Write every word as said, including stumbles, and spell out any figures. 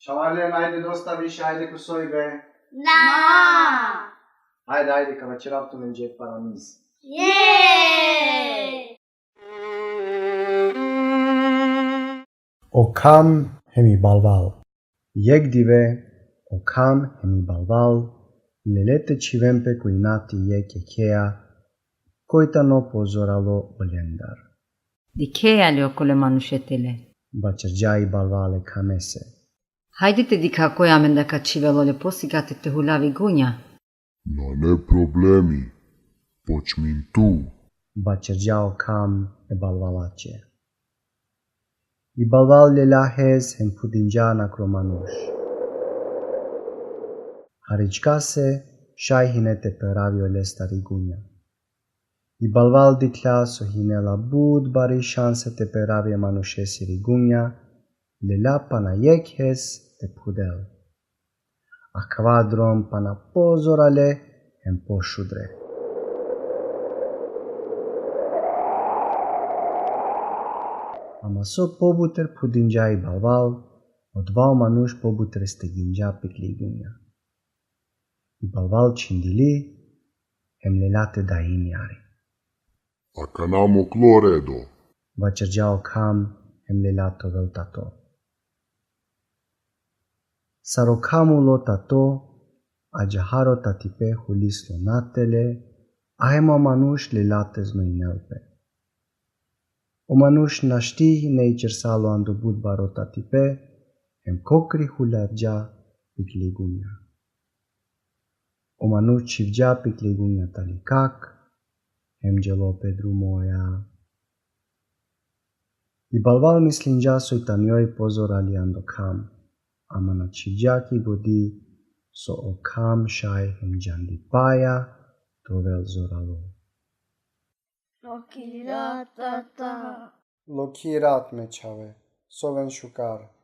Čhavalen, ajde dosta više, ajde ko sojbe. Na. Ajde, ajde, ka vaćerav tumenđe paramiz. Jej. O Kham hem i Balval. Jek dive, o Kham hem i Balval lele te čhiven pe ko inati jek jekheja, koj tano pozoralo olendar. Dikheja li okole manuše tele? Vaćerđa i Balval e Khamese. Hajde te dikha koj amendar ka čhivel ole, posigate te hulav i gunja. Nane problemi, počmin tu. Vaćerđa o Kham e Balvalaće. I Balval lelja hez hem phudinđa nakro manuš. Haričkase šaj hine te peravi olestar i gunja. I Balval dikhlja so hinela but bari šanse te peravi e manušesiri gunja, lelja pana jek hez te phudel. Akava drom pana pozorale hem pošudre. Ama so pobuter phudinđa i Balval, odova o manuš pobuter steginđa pikli gunja. I Balval čhindili hem lelja te dajini ari. Akana moklo redo. Vaćerđa o Kham hem lelja te ovel tato. Sar o Kham ulo tato, ađahar o tatipe hulislo natele, a hem o manuš lelja te znojinel pe. O manuš našti hine ićersalo ando but baro tatipe, hem kokri hularđa pikli gunja. O manuš čhivđa pikli gunja tali kak, hem đelo pe drumoja. I Balval mislinđa soj tani oj pozorali ando Kham, ama na čhivđa ki godi so o Kham šaj hem džandipaja te ovel zoralo. Lokhi rat, tata. Lokhi rat, me čhave, soven šukar.